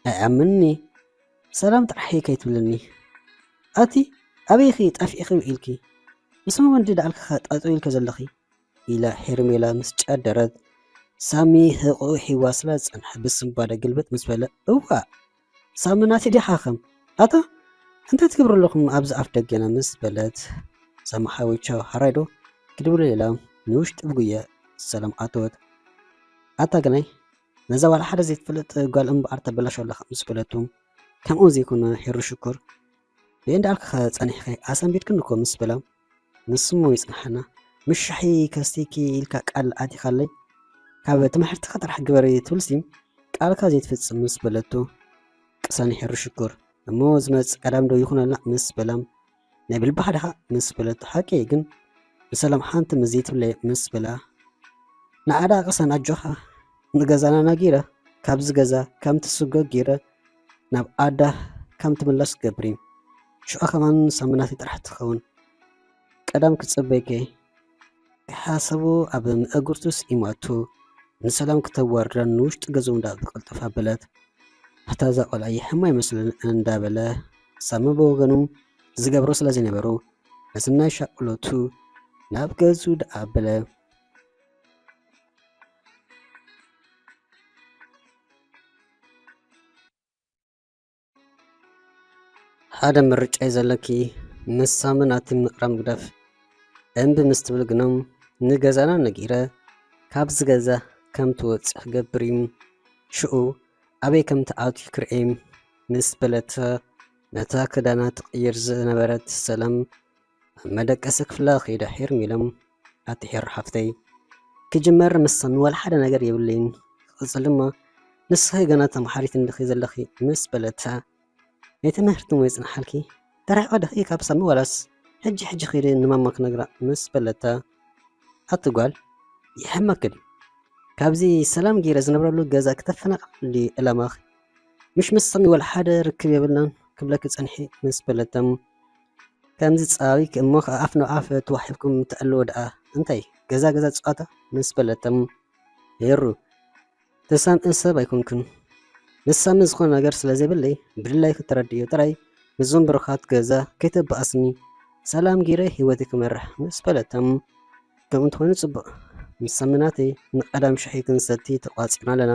ኣይኣምንኒ። ሰላም ጥራሕ ከይትብልኒ። ኣቲ ኣበይኺ ጠፊእኺ ውዒልኪ? ምስ መን ወዲ ደኣልኪ ኸ ጠጠው ኢልኪ ዘለኺ? ኢላ ሄርሜላ ምስ ጨደረት፣ ሳሚ ህቕኡ ሒዋ ስለ ዝጸንሐ ብስንባደ ግልብጥ ምስ በለ፣ እዋእ! ሳሚ ናቲ ዲኻ ኸም? ኣታ እንታይ ትገብሩ ኣለኹም ኣብዚ ኣፍ ደገና? ምስ በለት፣ ሳሚ ሓወይ ቻው፣ ሓራይ ዶ? ክድውል ኢላ ንውሽጢ ብጉየ ሰላም ኣተወት። ኣታ ግናይ ነዛ ዋላ ሓደ ዘይትፈልጥ ጓል እምበኣር ተበላሾ ኣለኻ ምስ በለቱ፣ ከምኡ ዘይኮነ ሄሩ ሽኮር ብእንዳ ኣልክኸ ጸኒሕኸ ኣሰንቢድክኒ እኮ ምስ በላ፣ ንስሞ ይጽንሓና፣ ምስ ሻሂ ከስቲኪ ኢልካ ቃል ኣቲኻለይ፣ ካብ ትምሕርትኻ ጥራሕ ግበሪ ትብልሲ ቃልካ ዘይትፍጽም ምስ በለቶ፣ ቅሰን ሄሩ ሽኮር እሞ ዝመጽእ ቀዳም ዶ ይኹነልና ምስ በላ፣ ናይ ብልቢ ሓደኻ ምስ በለቶ፣ ሓቂ ግን ንሰላም ሓንቲ ምስ ዘይትብለይ ምስ በላ፣ ንዓዳ ቅሰን ኣጆኻ ንገዛና ነጊረ ካብዚ ገዛ ከም ትስጎ ጊረ ናብ ኣዳ ከም ትምለስ ገብሪ ሽዑ ከማን ሳምናቲ ጥራሕ ትኸውን ቀዳም ክጽበይከ ክሓሰቡ ኣብ ምእግርቱ ስኢማቱ ንሰላም ክተዋርደን ንውሽጢ ገዝኡ እንዳ ብቕልጥፍ ኣበለት። ኣታ እዛ ቆልዓ ይሕማ ይመስልን እንዳበለ ሳሚ ብወገኑ ዝገብሮ ስለ ዘይነበሩ ነስናይ ሻቅሎቱ ናብ ገዝኡ ደኣ ኣበለ። ሓደ ምርጫ እዩ ዘለኪ፣ ንሳምን ኣቲ ምቕራም ግደፍ። እምቢ ምስ ትብል ግኖም ንገዛና ነጊረ ካብዚ ገዛ ከም ትወፅእ ክገብር እዩ። ሽኡ ኣበይ ከም ትኣቱ ክርእየ ምስ በለተ ነታ ክዳና ትቕይር ዝነበረት ሰላም ኣብ መደቀሲ ክፍላ ከይዳ ሄርሜላ ኣቲ ሄሩ ሓፍተይ ክጅመር ምስ ሳሚ ዋላ ሓደ ነገር የብለይን። ክቕፅል ድማ ንስኺ ገና ተምሓሪት እንድኺ ዘለኺ ምስ በለታ ናይ ትምህርቲ ሞ ይፅንሓልኪ ተራሒቐ ድኺ ካብ ሳሚ ዋላስ ሕጂ ሕጂ ከይደ ንማማ ክነግራ ምስ በለታ ኣቲ ጓል ይሕመክን ካብዚ ሰላም ገይረ ዝነብረሉ ገዛ ክተፈናቕሊ ዕላማኺ ምሽ ምስ ሳሚ ዋላ ሓደ ርክብ የብልናን ክብለኪ ፀንሒ ምስ በለተም ከምዚ ጻዊክ እሞ ከኣ ኣፍ ንኣፍ ተዋሒብኩም ትዕልዎ ደኣ እንታይ ገዛ ገዛ ጸዋታ ምስ በለቶም ሄሩ ተሳምእን ሰብ ኣይኮንኩን። ንሳሚ ዝኾነ ነገር ስለ ዘይብለይ ብድላይ ክትረድዮ ጥራይ ንዞም ብሩኻት ገዛ ከይተባኣስኒ ሰላም ጌረ ህይወተይ ክመርሕ ምስ በለቶም ከምኡ እንተኾይኑ ጽቡቕ። ምስ ሳሚ ናተይ ንቐዳም ሻሂ ክንሰቲ ተቋጺርና ኣለና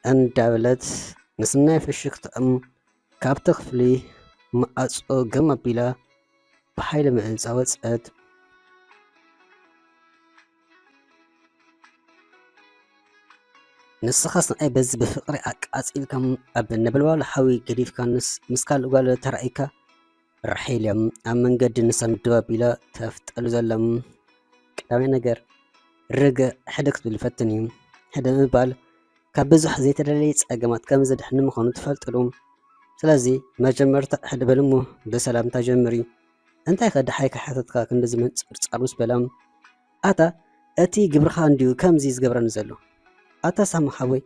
እንዳበለት ምስናይ ፍሽኽትኦም ካብቲ ክፍሊ መዓጾ ገም ኣቢላ ብሓይሊ ምእንጻ ወጸት። ንስኻስ ንኣይ በዚ ብፍቕሪ ኣቃጺልካም ኣብ ነበልባሉ ሓዊ ገዲፍካንስ ምስ ካልእ ጓል ተራኢካ ራሒል እያ ኣብ መንገዲ ንሳ ምድብ ኣቢላ ተፍጠሉ ዘላ። ቀዳማይ ነገር ርግእ ሕደ ክትብል ይፈትን እዩ። ሕደ ምባል ካብ ብዙሕ ዘይተደለየ ጸገማት ከም ዘድሕን ምዃኑ ትፈልጥሉ። ስለዚ መጀመርታ ሕደ በል እሞ ብሰላምታ ጀምሪ። እንታይ ከ ደሓይ ክሓተትካ ክንድዚ ምንጽርጻር ምስ በላ፣ ኣታ እቲ ግብርኻ እንድዩ ከምዚ ዝገብረኒ ዘሎ። ኣታ ሳሚ ሓወይ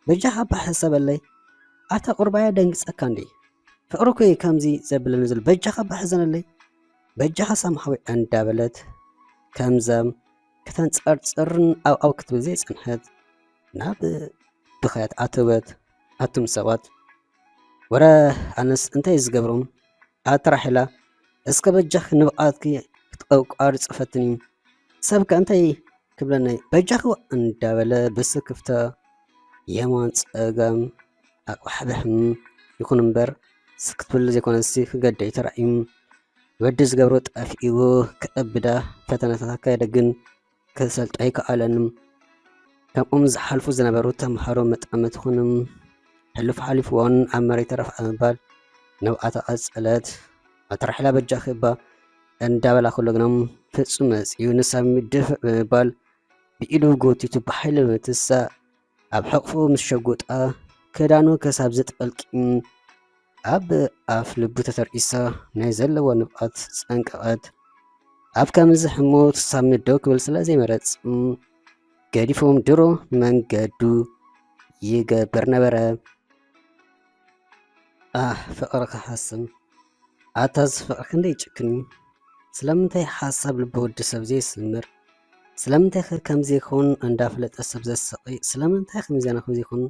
በጃኻ እባ ሕሰበለይ። ኣታ ቁርባያ ደንግጸካ እንዴ? ፍቕሪ እኮ እዩ ከምዚ ዘብለኒ ዘሎ። በጃኻ እባ ሕዘነለይ። በጃኻ ሳሚ ሓወይ እንዳበለት ከምዘም ከተንጸርጽርን ኣው ኣው ክትብል ዘይጸንሐት ናብ ብኽያት ኣተወት። ኣቱም ሰባት፣ ወረ ኣነስ እንታይ ዝገብሮም ኣትራሒላ፣ እስከ በጃኺ ንብቓትኪ ክትቆቋሪ ጽፈትኒ። ሰብከ እንታይ ክብለኒ በጃኺ እንዳበለ ብስክፍታ የማን ጸጋም ኣቕባሕብሕም ይኹን እምበር ስክት ክብል ዘይኮነሲ ክገደይ ተራእዩ። ወዲ ዝገብሮ ጠፊእዎ ክእብዳ ፈተነታት ኣካየደ ግን ክሰልጦ ኣይከኣለን። ከምኦም ዝሓልፉ ዝነበሩ ተምሃሮ መጠመቲ ኾይኖም ሕሉፍ ሓሊፍዎን ኣብ መሬት ተረፍ ምባል ንብዓታ ቀጸለት። ኣትራሒላ በጃኺ እባ እንዳበላ ከሎ ግና ፍጹም መጺኡ ንሳሚ ድፍእ ብምባል ብኢዱ ጎቲቱ ብሓይሊ ብምትሳእ ኣብ ሕቕፍኡ ምስ ሸጎጣ ክዳኑ ክሳብ ዘጥቐልቂ ኣብ ኣፍ ልቡ ተተርኢሳ ናይ ዘለዋ ንብዓት ጸንቀቐት። ኣብ ከምዚ ሕሞት ሳሚ ደው ክብል ስለ ዘይመረጽ ገዲፎም ድሮ መንገዱ ይገብር ነበረ። ኣህ ፍቕሪ ክሓስም ኣታዚ ፍቕሪ ክንደይ ይጭክን እዩ። ስለምንታይ ሓሳብ ልቢ ወዲ ሰብ ዘይስምር? ስለምንታይ ከ ከምዚ ይኸውን እንዳፍለጠ ሰብ ዘስቒ? ስለምንታይ ከምዚያና ከምዚ ይኸውን?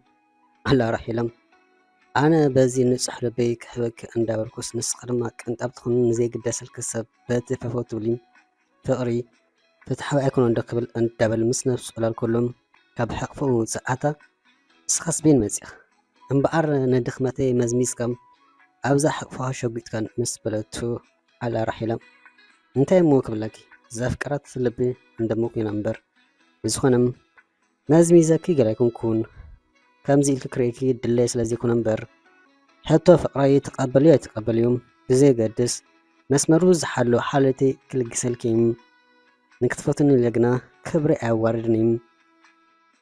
ኣላ ራሒሎም ኣነ በዚ ንጹሕ ልበይ ክህበኪ እንዳበልኩስ፣ ንስኺ ድማ ቅንጣብ ትኹን ንዘይግደሰልኪ ሰብ በቲ ፈፈው ትብሊ ፍቕሪ ፍትሓዊ ኣይኮነን ዶ ክብል እንዳበል ምስ ነብሱ ዕላል ከሎ፣ ካብ ሕቕፍኡ ምውጽእ፣ ኣታ እስኻስ በየን መጺኻ? እምበኣር ንድኽመተይ መዝሚዝካ ኣብዛ ሕቕፍኻ ሸጒጥካን ምስ በለቱ ኣላ ራሒላ። እንታይ እሞ ክብለኪ፣ ዘፍቀረት ልቢ እንደሞ ኮይና እምበር። ብዝኾነ መዝሚዘኪ ገለ ኣይኮንኩን። ከምዚ ኢልኪ ክርእየኪ ድለየ ስለ ዘይኮነ እምበር፣ ሕቶ ፍቕረይ ትቐበልዮ ኣይትቐበልዮ ብዘየገድስ፣ መስመሩ ዝሓሎ ሓልዮተይ ክልግሰልኪ እዩ። ንክትፈትኒ ኢለ ግና ክብረይ ኣየዋርድን እዩ።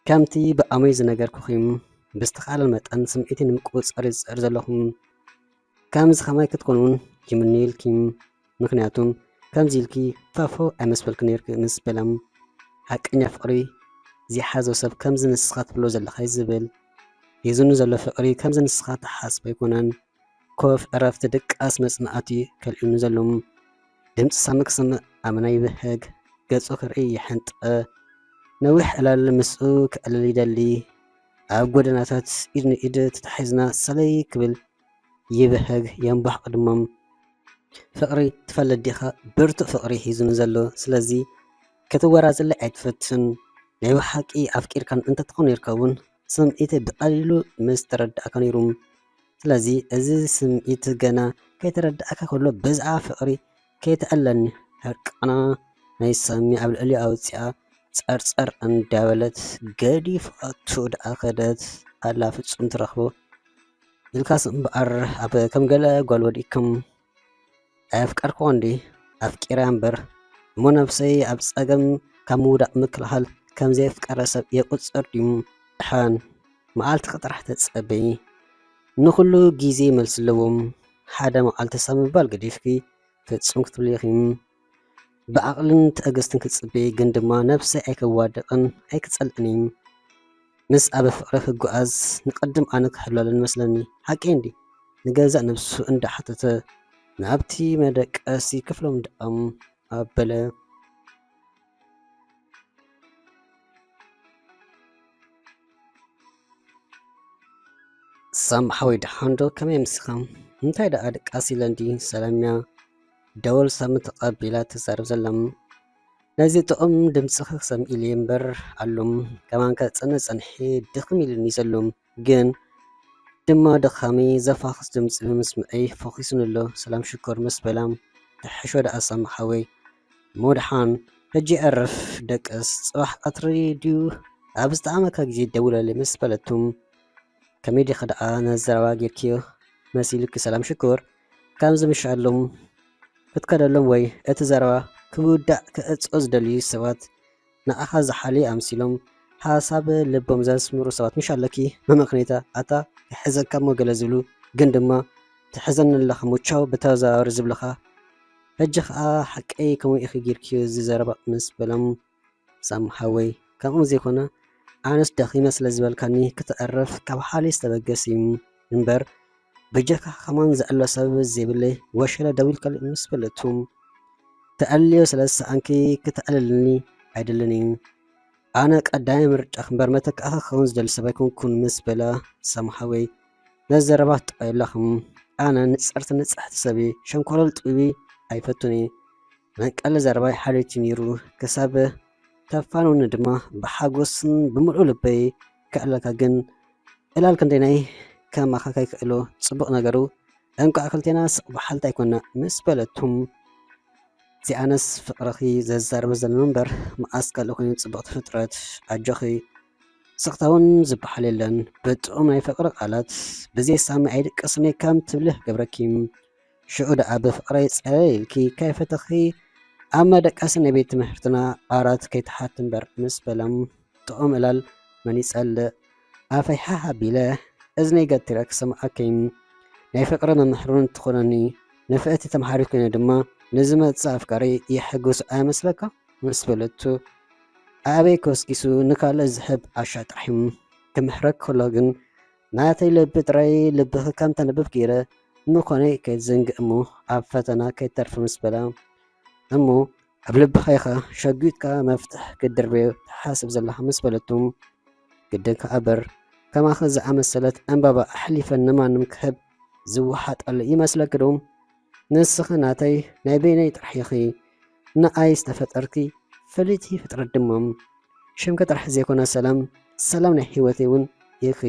ከምቲ ብኣሞይ ዝነገርኩኺ፣ ብዝተኻእለ መጠን ስምዒተይ ንምቁጽጻር እየ ዝጽዕር ዘለኹ። ከምዚ ከማይ ክትኮኑ እውን ይምነየልኪ። ምኽንያቱም ከምዚ ኢልኪ ፈፈው ኣይመስበልኪ ነይርኪ ምስ በላ፣ ሓቀኛ ፍቕሪ ዘይሓዞ ሰብ ከምዚ ንስኻ ትብሎ ዘለኻ እዩ ዝብል። ሒዙኒ ዘሎ ፍቕሪ ከምዚ ንስኻ ትሓስቦ ኣይኮነን። ኮፍ፣ ዕረፍቲ፣ ድቃስ፣ መጽናዕቲ ከልእዩኒ ዘሎ። ድምጺ ሳሚ ክሰምዕ ኣመና ይብህግ፣ ገጹ ክርኢ ይሕንጥቐ። ነዊሕ ዕላል ምስኡ ክዕልል ይደሊ። ኣብ ጎደናታት ኢድ ንኢድ ተታሒዝና ሰለይ ክብል ይብህግ፣ የንቧሕቕ ድማ። ፍቕሪ ትፈልጥ ዲኻ? ብርቱዕ ፍቕሪ ሒዙኒ ዘሎ። ስለዚ ክትወራዘለይ ኣይትፈትን። ናይ ብሓቂ ኣፍቂርካን እንተትኾን ነይርካ እውን ስምዒተይ ብቐሊሉ ምስ ተረዳእካ ነይሩ። ስለዚ እዚ ስምዒት ገና ከይተረዳእካ ከሎ ብዛዕባ ፍቕሪ ከይተዕለኒ። ሕርቃና ናይ ሳሚ ኣብ ልዕሊኡ ኣውጺኣ ጸርጸር እንዳበለት ገዲፋቱ ደኣ ከደት ኣላ። ፍጹም ትረኽቦ ኢልካስ እምበኣር ኣብ ከም ገለ ጓል ወዲእኩም ኣየፍቀርክዎን ድየ? ኣፍቂረ እምበር እሞ ነብሰይ ኣብ ጸገም ካብ ምውዳቕ ምክልኻል ከም ዘየፍቀረ ሰብ የቁጽር ድዩ? ደሓን መዓልትኺ ጥራሕ ተጸበዪ። ንኹሉ ግዜ መልሲ ኣለዎ። ሓደ መዓልቲ ሰብ ምባል ገዲፍኪ ፍጹም ክትብሊ ኢኺ። ብዓቕልን ትዕግስትን ክጽበዪ ግን ድማ ነብሰይ ኣይከዋድቕን ኣይክጸልእን እዩ። ምስ ኣብ ፍቕሪ ክጓዓዝ ንቐድም ኣነ ክሕሎ ኣለኒ መስለኒ። ሓቀይ እንዲ ንገዛእ ነብሱ እንዳሓተተ ናብቲ መደቀሲ ክፍሎም ደኣም ኣበለ። ሳም ሓወይ ደሓን ዶ? ከመይ ኣምሲኻ? እንታይ ደኣ ድቃስ ኢለ እንዲ ሰላምያ ደወል ሳሚ ተቐቢላ ትዛረብ ዘላ። ነዚ ጥዑም ድምጽኺ ክሰምዕ ኢለ እምበር ኣሉም ከማን ከጽንዕ ጸንሒ ድኽም ኢሉኒ ዘሎ። ግን ድማ ድኻመይ ዘፋኽስ ድምጺ ብምስምዐይ ፈኺሱኒ ኣሎ። ሰላም ሽኮር ምስ በላ ትሕሾ ደኣ ሳሚ ሓወይ። እሞ ደሓን ሕጂ ዕረፍ ደቅስ፣ ጽባሕ ቀትሪ ድዩ ኣብ ዝጠዓመካ ግዜ ደውለለይ ምስ በለቱ፣ ከመይ ዲኺ ደኣ ነዚ ዘረባ ጌርክዮ መሲሉኪ ሰላም ሽኮር? ከምዚ ምሻሎም ክትከደሎም ወይ እቲ ዘረባ ክውዳእ ክዕጾ ዝደልዩ ሰባት ንዓኻ ዝሓልዩ ኣምሲሎም ሓሳብ ልቦም ዘስምሩ ሰባት ምሽ ኣለኪ መመኽኔታ ኣታ ክሕዘካ እሞ ገለ ዝብሉ ግን ድማ ትሕዘኒ ኣለኻ እሞ ቻው ብተዘዋዋሪ ዝብልኻ ሕጂ ኸኣ ሓቀይ ከምኡ ኢኺ ጌርክዮ እዚ ዘረባ ምስ በሎም ሳም ሓወይ ከምኡ ዘይኮነ ኣነስ ደኺመ ስለ ዝበልካኒ ክተዕርፍ ካብ ሓልዮ ዝተበገስ እዩ እምበር በጃኻ ከማን ዘዕሎ ሰብ ዘይብለይ ወሸለ ደዊልካሉ ምስ በለቱ ተኣልዮ ስለ ዝሰኣንኪ ክተዕልልኒ ኣይደልን እዩ። ኣነ ቀዳማይ ምርጫኺ እምበር መተካእታ ክኸውን ዝደሊ ሰብ ኣይኮንኩን ምስ በላ ሳም ሓወይ ነዚ ዘረባ ትጠቐየላኹም ኣነ ንጽርቲ ንጽሕቲ ሰብ እየ ሸንኮለል ጥቢ ኣይፈቱን እየ። መንቀሊ ዘረባይ ሓልዮት እዩ ነይሩ ክሳብ ተፋንውኒ ድማ ብሓጎስን ብምልኡ ልበይ ከዕለልካ ግን ዕላል ክንደይናይ ከማኻ ከይክእሎ ጽቡቕ ነገሩ እንቋዕ ክልቴና ስቕ በሓልቲ ኣይኮና ምስ በለቱም እዚኣነስ ፍቕርኺ ዘዛርበ ዘሎ እምበር መዓስ ካልእ ኮይኑ ጽብቕቲ ፍጥረት ኣጆኺ ስቕታ እውን ዝበሃል የለን ብጥዑም ናይ ፍቕሪ ቃላት ብዘይ ሳሚ ኣይድቀስን እየ ከም ትብሊ ክገብረኪ ሽዑ ደኣ ብፍቕረይ ጸለል ኢልኪ ከይፈተኺ ኣብ መደቀሲ ናይ ቤት ትምህርትና ዓራት ከይትሓቲ እምበር ምስ በሎም ጥዑም ዕላል መን ይጸልእ ኣፈይ ሓሕ ኣቢለ እዝነይ ገቲረ ክሰምዓኪ ናይ ፍቕሪ መምሕር እውን ትኾነኒ ንፍዕቲ ተምሓሪት ኮይነ ድማ ንዝመጽእ ኣፍቃሪ የሐጉስ ኣይመስለካ ምስ በለቱ ኣበይ ከስኪሱ ንካልእ ዝሕብ ዓሻ ጥራሕ እዩ ክምሕረኪ ከሎ ግን ናተይ ልቢ ጥራይ ልብኺ ከም ተንብብ ገይረ ምዃነይ ከይትዘንግዒ እሞ ኣብ ፈተና ከይትተርፊ ምስ በላ እሞ ኣብ ልብኻ ኢኻ ሸጒጥካ መፍትሕ ክትድርብዮ ትሓስብ ዘለኻ ምስ በለቱ ግድን ከኣ እበር ከማኺ ዝኣመሰለት ዕምባባ ኣሕሊፈን ንማንም ክህብ ዝወሓጠሉ ይመስለኪ ዶ? ንስኺ ናተይ ናይ በይነይ ጥራሕ ኢኺ። ንኣይ ዝተፈጠርኪ ፍልይቲ ፍጥረት ድማ። ሽምኪ ጥራሕ ዘይኮነ ሰላም፣ ሰላም ናይ ህይወተይ እውን ኢኺ።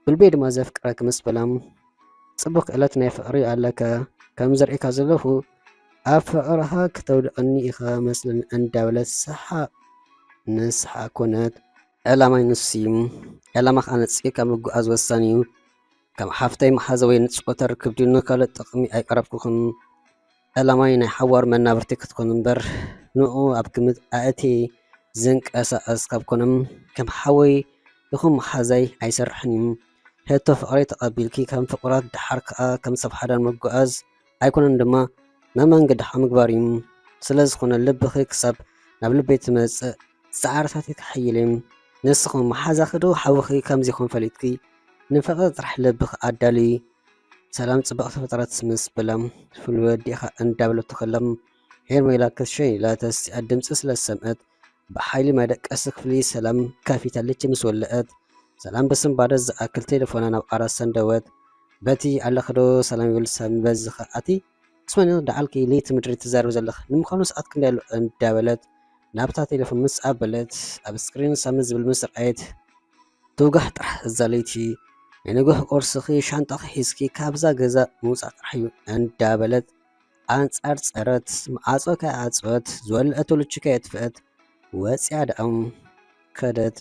ብልበይ ድማ ዘፍቅረኪ ምስ በላ። ጽቡቕ ክእለት ናይ ፍቕሪ ኣለካ። ከም ዘርእካ ዘለኹ ኣብ ፍቕርኻ ክተውድቐኒ ኢኻ መስለኒ እንዳበለት ሰሓቕ ንስሓቕ ኮነት። ዕላማይ ንሱ እዩ። ዕላማኻ ኣነጺርካ ምጉዓዝ ወሳኒ እዩ። ከም ሓፍተይ መሓዛ ወይ ንጾታ ርክብ ድዩ ንኻልእ ጥቕሚ ኣይቀረብኩኹን። ዕላማይ ናይ ሓዋር መናብርቲ ክትኮኑ እምበር ንኡ ኣብ ግምት ኣእትየ ዝንቀሳቐስ ካብ ኮነ ከም ሓወይ ይኹን መሓዛይ ኣይሰርሕን እዩ። ሕቶ ፍቕረይ ተቐቢልኪ ከም ፍቑራት ደሓር ከኣ ከም ሰብ ሓዳር ምጉዓዝ ኣይኮነን ድማ መመንገድኻ ምግባር እዩ። ስለ ዝኾነ ልብኺ ክሳብ ናብ ልበይ ትመጽእ ጻዕርታተይ ከሐይል እየ። ንስኹም መሓዛኺ ዶ ሓውኺ ከምዚ ይኾን ፈሊጥኪ ንፍቕሪ ጥራሕ ልብኺ ኣዳልዪ። ሰላም ጽብቕቲ ፍጥረት ምስ በላ ፍሉይ ወዲኻ እንዳበለቶ ከላ ሄርሜላ ክትሸይን ኢላ ተሲኣ ድምጺ ስለ ዝሰምዐት ብሓይሊ መደቀሲ ክፍሊ ሰላም ከፊታለች ምስ ወለአት ሰላም ብስንባደ ዝኣክል ቴሌፎና ናብ ኣራት ሰንደወት። በቲ ኣለኺ ዶ ሰላም ይብል ሰብ በዚ ከኣቲ እስመኒ ደዓልኪ ለይቲ ምድሪ ትዛረብ ዘለኽ ንምዃኑ ሰዓት ክንደይ ኣሎ እንዳበለት ናብታ ቴሌፎን ምስ ኣበለት ኣብ ስክሪን ሳሚ ዝብል ምስ ረኣየት ትውጋሕ ጥራሕ እዛ ለይቲ ናይ ንግሆ ቁርስኺ ሻንጣኺ ሒዝኪ ካብዛ ገዛ ምውፃእ ጥራሕ እዩ እንዳበለት ኣንፃርፀረት። መዓፆ ከየዓፀወት ዝወለአቶ ልቺ ከየጥፍአት ወፂኣ ደኣ ከደት።